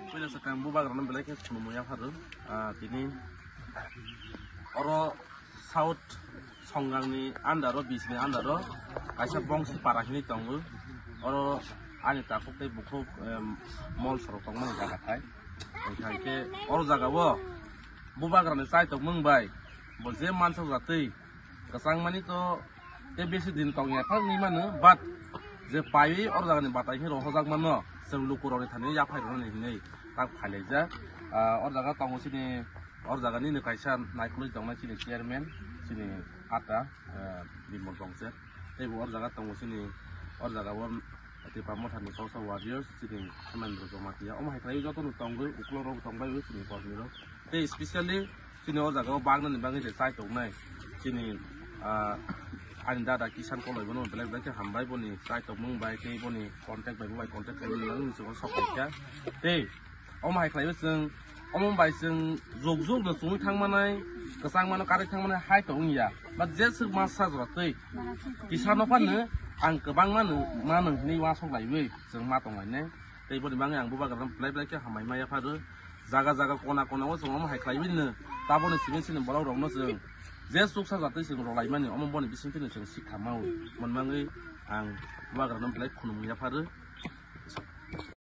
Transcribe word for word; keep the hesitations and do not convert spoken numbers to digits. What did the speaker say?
Puila sakang bubagrano belai khe khulumui yapharo. Ah, tini oro South Songrangni under o, bisni under o kaisa Bongsi para hinwi tongo. Oro ani takhuk tei bukhuk, em, mol sorok tongmani jaga khai. Hingkha khe oro jaga o bubagrani chai tongmung bai bo je mansok jatwi kwchangmani to tei besi din tongya phang ni mano, but je paiwi oro jagani batai khe rohorjak mano chwng lukurokni thani yaphai rwnani hinwi tak phailaijak. Ah, oro jaga tongo chini, oro jagani no kaisa naikolwi tongnai chini chairman, chini ata, ah, Bimal Bongse. Tei bo oro jaga tongo chini, oro jaga o Tipra Mothani Kausa Warriors, chini Khamendra Jamatia. Omo hai khlaiwi jotono tongwi, uklorok tongbai chini kormirok. Tei specially chini o jaga o bagnani bagwi je chai tongnai. Chini, ah, ani dada Kisan Koloi bono belai belai khe hambai boni chai tongmung bai tei boni contact bai bo bai contact khaimani bagwi chwng sok kha. Tei omo hai khlaiwi chwng, omo bai chwng jog jog no chumui thangmanai, kwchang mano karwi thangmanai hai tong wngya. But je swk ma sajra twi kisa no phano ang kwbang mano, mano hinwi uansuk laiwi chwng ma tong lainai. Tei boni bagwi ang bubagrano belai belai khe hambai ma yapharo. Jaga jaga kona kona o chwng omo hai khlaiwi no taboni simi sini borok rokno chwng je chuksa jatwi chwng rwlaimani omo boni bisingtwi no chwng sikha mao. Mon bagwi ang bubagrano belai khulumui yapharo.